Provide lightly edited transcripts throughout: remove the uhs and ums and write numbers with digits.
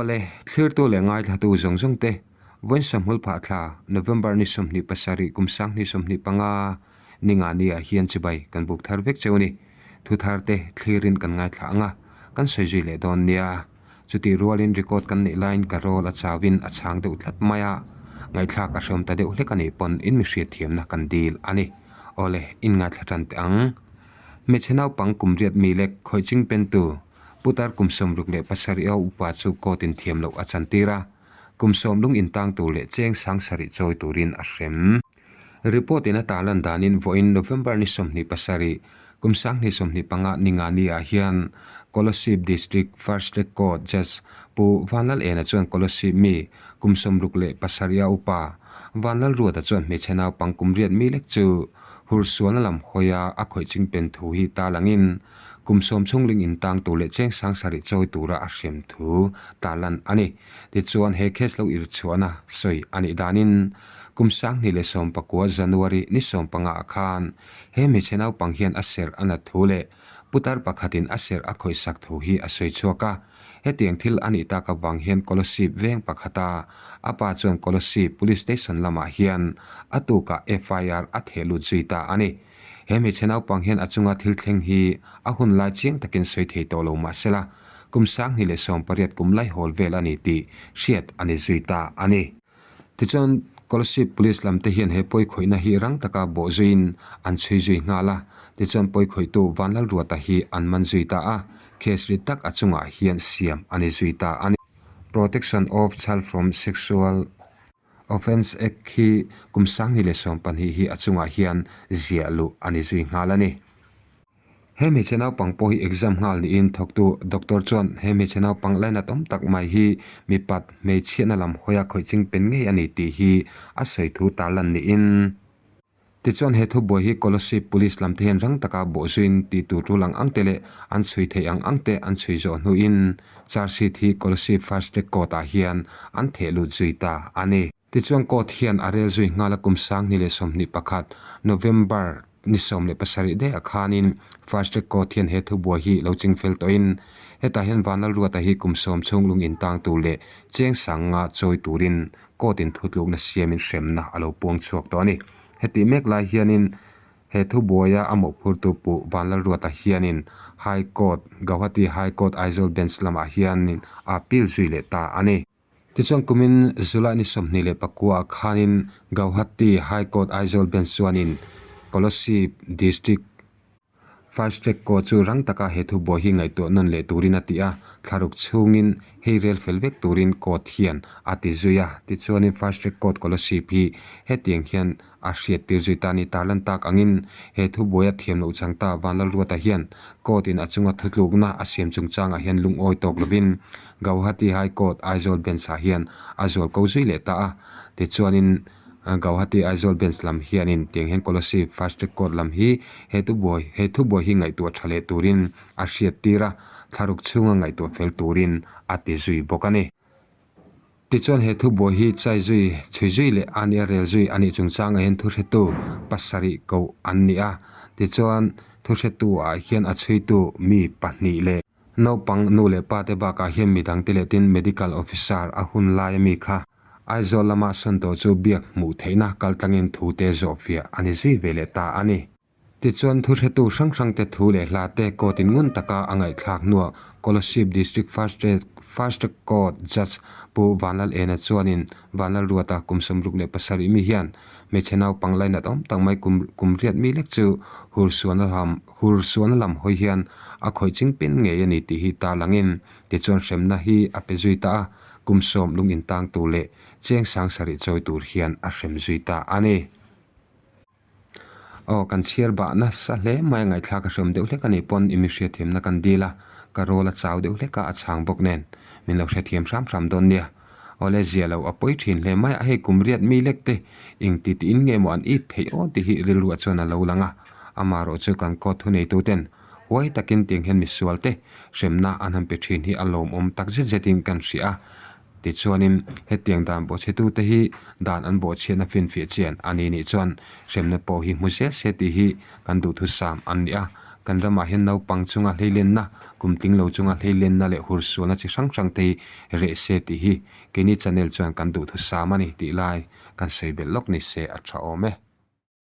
Awle, thlirtu leh ngaithlatu zawng zawng te, vawiin sawmhmul phah thla, November ni 27 kum 2025 ninga ni ah hian chibai kan buk thar vek cheu ni. Thu thar te thlirin kan ngaithla ang a, kan sawi zui leh dawn nia. Chutih rualin record kan neih laiin ka rawl a chauin a chhang deuh tlat mai a, ngaihthlak a hreawm ta deuh hlek a nih pawn in mi hriatthiamna kan dil a ni. Awle, in ngaithla tan teh ang. Hmeichhe naupang kum riat mi lek khawih ching pentu Putar kum 67 a upa chu court in thiam loh a chantir a, kum sawm lung intang tur leh cheng sang sarih chawi turin a hrem. Report in a tarlan danin vawiin November ni 27, kum 2025 ninga ni ah hian Kolasib District First Track Court Judge Pu Vanlal Ena chuan Kolasib mi kum 67 a upa Vanlalruata chuan hmeichhe naupang kum riat mi lek chu hursualna lam hawia a khawih chingpen thu hi tarlangin Kum sawm chhungling intang tur leh cheng sang sarih chawi tura a hrem thu tarlan a ni. Tichuan, he case lo irchhuahna sawi a nih danin kum 2019 January ni 15 ah khan he hmeichhe naupang hian a serh a nat thu leh putar pakhatin a serh a khawihsak thu hi a sawi chhuak a. Hetiang thil a nih tak avang hian Kolasib veng pakhata a pa chuan Kolasib Police Station lamah hian a tukah FIR a theh lut zui ta a ni. He hmeichhe naupang hian a chunga thil thleng hi a hun lai chiang takin sawi thei tawh lo mah sela, kum 2018 kum lai hawl vel a ni tih hriat a ni zui ta a ni. Tichuan, Kolasib Police lam te hian he pawi khawihna hi rang taka bawh zuiin an chhui zui nghal a, tichuan pawi khawihtu Vanlalruata hi an man zui ta a, case ri tak a chungah hian siam a ni zui ta a ni. Protection of Child from Sexual. Offence Act hi kum 2012 hi a chungah hian ziah luh a ni zui nghal a ni. He hmeichhe naupang pawh hi exam nghal niin thawktu doctor chuan he hmeichhe naupang lainat awm tak mai hi mipat hmeichhiatna lam hawia khawih ching pen ngei a ni tih hi a sawi thu tarlan niin Tichuan he thubuai hi Kolasib Police lam te hian rang taka bawh zuiin tih tur tul ang ang te leh an chhui theih ang ang te an chhui zawh hnuin charge sheet hi Kolasib Fast Track Court ah hian an theh lut zui ta a ni. Tichuan court hian a rel zui nghal a kum 2021 November ni 17 daih ah khanin Fast Track Court hian he thubuai hi lo chingfel tawhin hetah hian Vanlalruata hi kum 10 chhung lung intang tur leh cheng sang nga chawi turin Court in thutlukna siamin hremna a lo puang chhuak tawh a ni. Hetih mek lai hianin he thubuaia a mawhphurtu Pu Vanlalruata hianin High Court, Gauhati High Court Aizawl Bench lamah hianin a appeal zui leh ta a ni. Tichuan kumin July ni 29 ah khanin Gauhati High Court Aizawl Bench chuanin Kolasib District, Fast Track Court chu rang taka he thubuai hi ngaihtuah nawn leh turin a ti a, thlaruk chhungin hei rel fel vek turin court hian a ti zui a. Tichuanin Fast Track Court Kolasib hi hetiang hian a hriattir zui ta a ni. Tarlan tak angin he thubuaia thiam loh chang ta Vanlalruata hian court in a chunga thutlukna a siam chungchangah hian lungawi tawk lovin Gauhati High Court Aizawl Bench ah hian a zual ko zui leh ta a. Tichuanin. Gauhati Aizawl Bench lam hianin tiang hian Kolasib Fast Track Court lam hi he thubuai he thubuai hi ngaihtuah tha leh turin a hriat tir a, thlaruk chhunga ngaihtuah fel turin a ti zui bawk a ni. Tichuan he thubuai hi chai zui chhui zui leh a nia rel zui a nih chungchangah hian thuhretu pasarih koh an ni a, tichuan thuhretu ah hian a chhuitu mi pahnih leh naupang nu leh pa te bakah hian midang te leh tin Medical Officer a hun lai ami kha Aizawl lama sawn tawh chu biak hmuh theihna kaltlangin thu te zawh fiah a ni zui ve leh ta a ni. Tichuan thuhretu hrang hrang te thu leh hla te court in ngun taka a ngaihthlak hnuah Kolasib District First First Court Judge Pu Vanlal Ena chuanin Vanlalruata kum 67 mi hian hmeichhe naupang lainat awm tak mai kum kum riat mi lek chu hursualna lam hursualna lam hawi hian a khawih ching pin ngei a ni tih hi tarlangin tichuan hremna hi a pe zui ta a. Kum sawm lung intang tur leh cheng sang sarih chawi tur hian a hrem zui ta a ni. Aw, kan chhiar bah nasa hle mai a, ngaihthlak a hreawm deuh hlek a nih pawn i mi hriatthiamna kan dil a, ka rawl a chau deuh hlek a, a chhang bawk nen min lo hrethiam hram hram dawn nia. Aw le, zia lo a pawi thin hle mai a, hei kum riat mi lek te eng ti tiin nge maw an it theih aw tih hi rilruah chuan a lo lang a, amaherawh chu kan court thuneitu ten Huai takin tiang hian misual te hremna an han pe thin hi a lawmawm tak zet zetin kan hria a. Tichuanin hetiang dan bawhchhetu te hi dan an bawhchhiatna finfiah chian a ni nih chuan hremna pawh hi hmu zel se tih hi kan duhthusam an ni a. Kan ramah hian naupang chunga hleilenna, kum tling lo chunga hleilenna leh hursualna chi hrang hrang te hi reh se tih hi keini channel chuan kan duhthusam a ni tih lai kan sawi belh lawk ni se a tha awm e.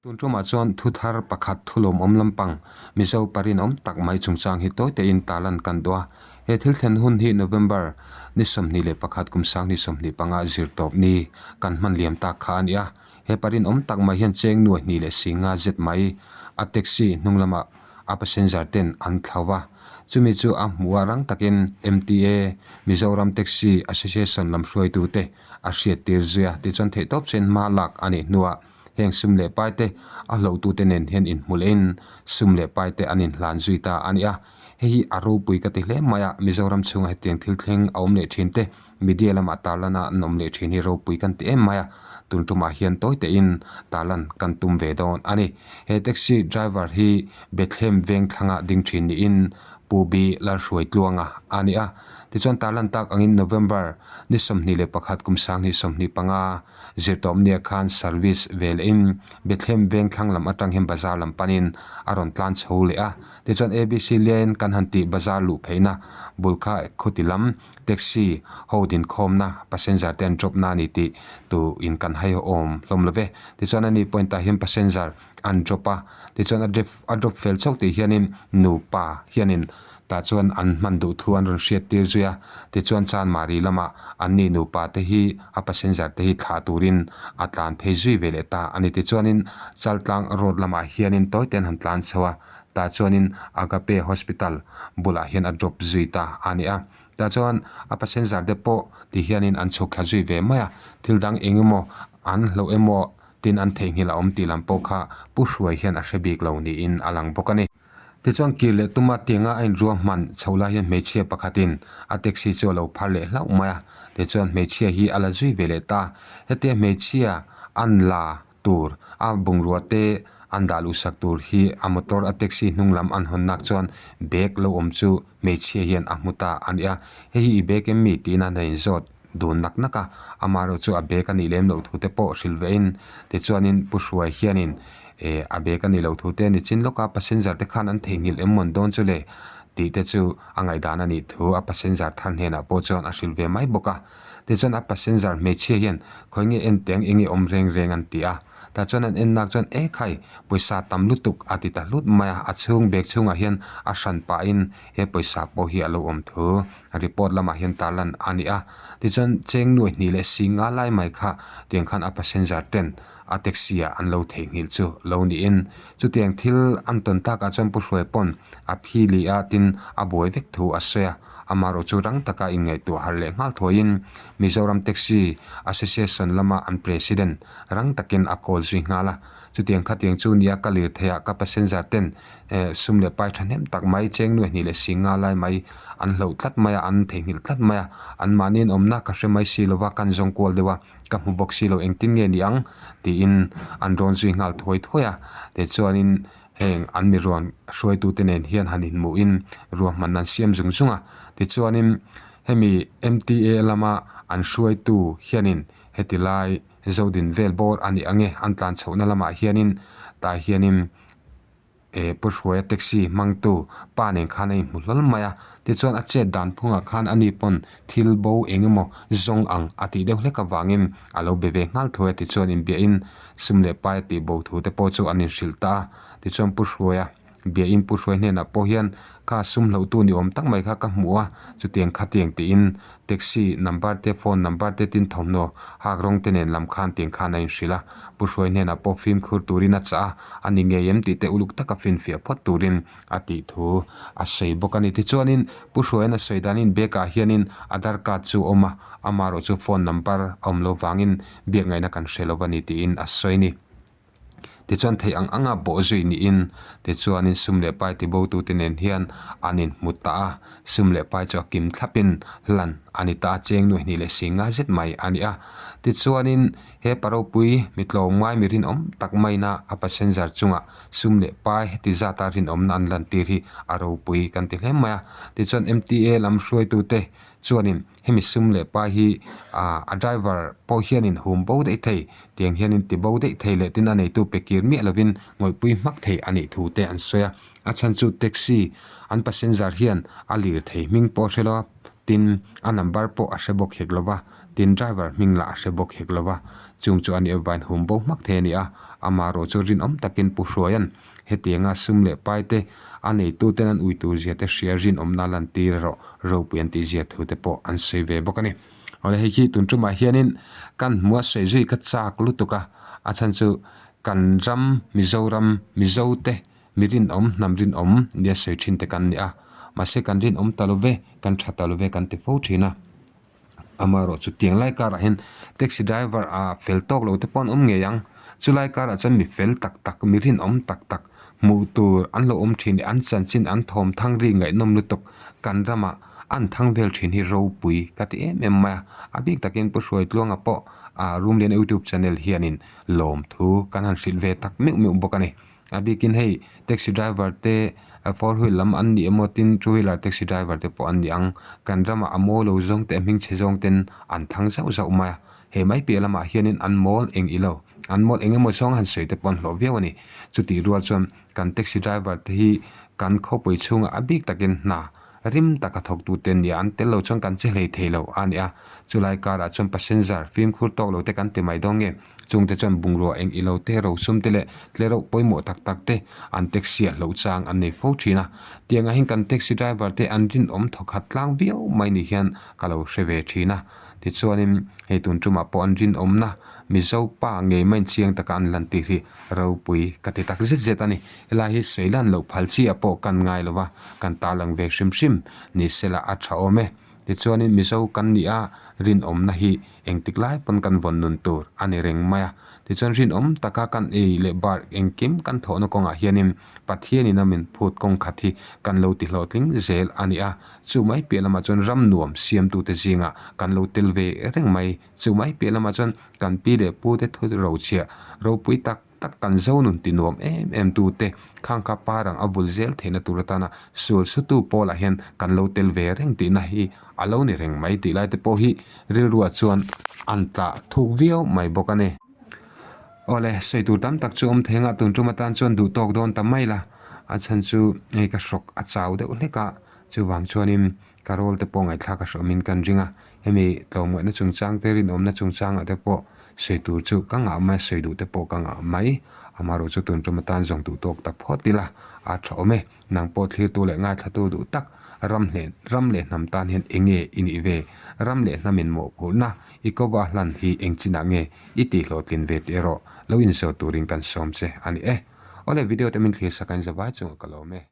Tun tumah chuan thu thar pakhat thu lawmawm lampang Mizo parinawm tak mai chungchang hi tawi tein talan kan duh a. He thil thlen hun hi November ni 21 kum 2025 zirtawp ni kan hman liam tak kha a ni a. He parinawm tak mai hian cheng nuai hnih leh singa zet mai a taxi hnung lamah a passenger ten an thlau va. Chumi chu a hmuh a rang takin MTA, Mizoram Taxi Association lam hruaitute a hriattir zui a. Tichuan theihtawp chen hma lak a nih hnuah Heng sum leh pai te a hlohtute nen hian inhmu lehin sum leh pai te an inhlan zui ta a ni a. Hei hi a ropui ka ti hle mai a, Mizoram chhunga hetiang thil thleng a awm leh thin te, media lamah tarlana an awm leh thin hi ropui kan ti em mai a, tun tumah hian tawi tein tarlan kan tum ve dawn a ni. He taxi driver hi Bethlehem veng thlanga ding thin niin Pu B Lalhruaitluanga a ni a. Tichuan tarlan tak angin November ni 21 kum 2025, Zirtawpnia khan service ve lehin Bethlehem veng thlang lam atang hian bazar lam panin a rawn tlan chho leh a. Tichuan ABC Lane kan han tih bazar luh pheihna bul kha khuti lam taxi ho dinkhawmna passenger te an drop na a ni tih tu in kan hai awm hlawm lo ve. Tichuan ani point ah hian passenger an drop a, tichuan a drep a drop fel chauh tih hianin nupa hianin tah chuan an hman duh thu an rawn hriat tir zui a, tichuan Chanmari lamah anni nupa te hi a passenger te hi thlah turin a tlan phei zui ve leh ta a ni. Tichuanin Chaltlang road lamah hianin tawi te an han tlan chho a, tah chuanin Agape Hospital bulah hian a drop zui ta a ni a, tah chuan a passenger te pawh ti hianin an chhuk thla zui ve mai a, thil dang eng emaw an hloh emaw Tin, an theihnghilh a awm tih lam pawh kha Pu Hruai hian a hre bik lo niin a lang bawk a ni. Tichuan, kir leh tuma tianga a inruahman chho lai hian hmeichhia pakhatin a taxi chu a lo phar leh hlauh mai a. Tichuan, hmeichhia hi a la zui ve leh ta. Hetia hmeichhia an la tur a bungrua te an dah luhsak tur hi a motor a taxi hnung lam an hawn nak chuan bag lo awm chu hmeichhia hian a hmu ta a ni a. Hei hi i bag em mi? tiin a han inzawt. dun nak nak a, amaherawh chu a bag a nih lem loh thu te pawh hrilh ve in tichuanin Pu Hruai hianin eh a bag a nih loh thu te ni chin lawk a passenger te khan an theihnghilh em mawn dawn chu le tih te chu a ngaihdan a nih thu a passenger thar hnenah pawh chuan a hrilh ve mai bawk a, tichuan a passenger hmeichhia hian khawi nge en teng eng nge awm reng reng an ti a, tah chuan an en nak chuan e khai pawisa tam lutuk a ti ta hlut mai a, a chhung bag chhungah hian a hran pahin he pawisa pawh hi a lo awm thu. Report lamah hian tarlan a ni a, tichuan cheng nuai hnih leh si nga lai mai kha tiang khan a passenger ten a taxi ah an lo theihnghilh chu lo niin chutiang thil an tawn takah chuan Pu Hruai pawn a phi li a tin a buai vek thu a sawi a, amaherawh chu rang taka inngaihtuah harh leh nghal thuaiin Mizoram Taxi Association lama an President rang takin a call zui nghal a, chutiang khatiang chu nia ka lir theih ah ka passenger ten Eh sum leh pai thahnem tak mai cheng nuai hnih leh si nga lai mai an hloh tlat mai a an theihnghilh tlat mai a an mahni an awmna ka hre mai si lova kan zawng kual deuh a ka hmu bawk si lo engtin nge ni ang tiin an rawn zui nghal thuai thuai a tichuanin heng an mi ruan hruaitute nen hian han inhmuhin ruahmanna an siam zung zung a tichuanin hemi M_T_A lama an hruaitu hianin heti lai Zodin vel bawr a ni ang e an tlan chhohna lamah hianin tah hianin. Eh Pu Hruaia taxi hmangtu pa nen khan a inhmu hlawl mai a, tichuan a chet dan phungah khan ani pawn thil bo eng emaw zawng ang a tih deuh hlek avangin a lo be ve nghal thuai a tichuan inbiahin sum leh pai a tih bo thu te pawh chu an inhrilh ta a, tichuan Pu Hruaia biahin Pu Hruaia hnenah pawh hian kha sum hlohtu ni awm tak mai kha ka hmu a, chutiang khatiang tiin Taxi number te phone number te tin thawmhnaw hak rawng te nen lam khan tiang khan a inhrilh a, Pu Hruai hnenah pawh fimkhur turin a chah a, a ni ngei em tih te uluk taka finfiah phawt turin a tih thu a sawi bawk a ni. Tichuanin Pu Hruaiin a sawi danin bag ah hianin Aadhaar card chu a awm a, amaherawh chu phone number a awm lo vangin biak ngaihna kan hre lo a ni tiin a sawi a ni. Tichuan theih ang anga bawh zui niin tichuanin sum leh pai tibotute nen hian an inhmu ta a, sum leh pai chu a kim thlapin hlan a ni ta a, cheng nuai hnih leh si nga zet mai a ni a. Tichuanin He pa ropui mi tlawmngai mi rinawm tak maina a passenger chungah sum leh pai heti zata rinawmna an lantir hi a ropui kan ti hle mai a. Tichuan M_T_A lam hruaitute chuanin hemi sum leh pai hi ah a driver pawh hianin hum bo daih thei tiang hianin ti bo daih thei leh tin a neitu pe kir miah lovin ngawihpui hmak thei a nih thu te an sawi a. A chhan chu taxi an passenger hian a lirthei hming pawh a hre lo a. Tin, a number pawh a hre bawk hek lo va, tin driver hming lah a hre bawk hek lo va. Chung chu a nih avangin hum bo hmak thei a ni a, amaherawh chu rinawm takin Pu Hruaia'n hetianga sum leh pai te a neituten an ui tur zia te hria rinawmna lantir erawh ropui an tih zia thu te pawh an sawi ve bawk a ni. Awle hei khi tun tumah hianin kan hmua sawi zui ka chak lutuk a, a chhan chu kan ram Mizoram Mizo te Mi rinawm, hnam rinawm nia sawi thin te kan ni a, mahse kan rinawm ta lo ve, kan tha ta lo ve kan ti fo thin a. Amaherawh chu tiang lai karah hian taxi driver ah fel tawk lo te pawh an awm ngei ang, chu lai karah chuan mi fel tak tak, mi rinawm tak tak hmuh tur an lo awm thin leh an chanchin an thawm thang ri ngaihnawm lutuk kan ramah an thang vel thin hi ropui ka ti em em mai a. A bik takin Pu Hruaitluanga pawh ah Rumlian youtube channel hianin lawmthu kan han hrilh ve tak meuh meuh bawk a ni. A bikin hei taxi driver te four wheel lam an nih emaw tin two wheeler taxi driver te pawh an ni ang kan ramah a mawi lo zawng te a hming chhe zawng ten an thang zauh zauh mai a he mai piah lamah hianin an mawl eng ilo an mawl eng emaw zawng han sawi te pawh an hlawh viau a ni chutih rual chuan kan taxi driver te hi kan khawpui chhungah a bik takin hna Rim taka thawktute nia an tel lo chuan kan che hlei thei lo a ni a, chulai karah chuan passenger fimkhur tawk lo te kan ti mai dawn nge? Chungte chuan bungrua eng ilo te, rosum te leh tlereuh pawimawh tak tak te an taxi a hloh chang an nei fo thin a. Tiangah hian kan taxi driver te an rinawm thawkhat tlang viau mai ni hian ka lo hre ve thin a. Tichuanin hei tun tumah pawh an rinawmna Mizo pa ngei mai chiang taka an lantir hi ropui ka ti tak zet zet a ni. Helai hi sawi lan loh phal chi ah pawh kan ngai lo va, kan ta lang ve hrim hrim ni sela a tha awm e. Tichuanin Mizo kan nih a rinawmna hi engtik lai pawn kan vawn nun tur a ni reng mai a. Tichuan rinawm taka kan ei leh bar engkim kan thawhna kawngah hianin Pathianin a min phut kawng khat hi kan lo ti hlawhtling zel a ni a. Chu mai piah lamah chuan ram nuam siamtute zingah kan lo tel ve reng mai. Chu mai piah lamah chuan kan pi leh pute thu rochhiah ropui tak tak kan zo nun ti nuam em em tu te khang kha parang a vul zel theihna tur atana sual sutu pawlah hian kan lo tel ve reng tihna hi a lo ni reng mai tih lai te pawh hi rilruah chuan an tlah thuk viau mai bawk a ni. Awle, sawi tur tam tak chu awm thei anga tun tum atan chuan duh tawk dawn ta mai la, a chhan chu hei ka hrawk a chau deuh hlek a, chuvang chuanin ka rawl te pawh ngaihthlak a hrawmin kan ring a, hemi tlawmngaihna chungchang te rinawmna chungchangah te pawh sawi tur chu ka ngah mai a, sawi duh te pawh ka ngah mai. Amaherawh chu tun tum atan zawng duh tawk ta phawt ila a tha awm e. Nang pawh thlirtu leh ngaithlatu duh tak ram leh ram leh hnam tan hian eng nge i nih ve? Ram leh hnamin mawhphurhna i kova hlan hi eng chinah nge i tihhlawhtlin ve tih erawh lo inzawt turin kan sawm che a ni e. Awle video te min thlir sak a in zavai chungah ka lawm e.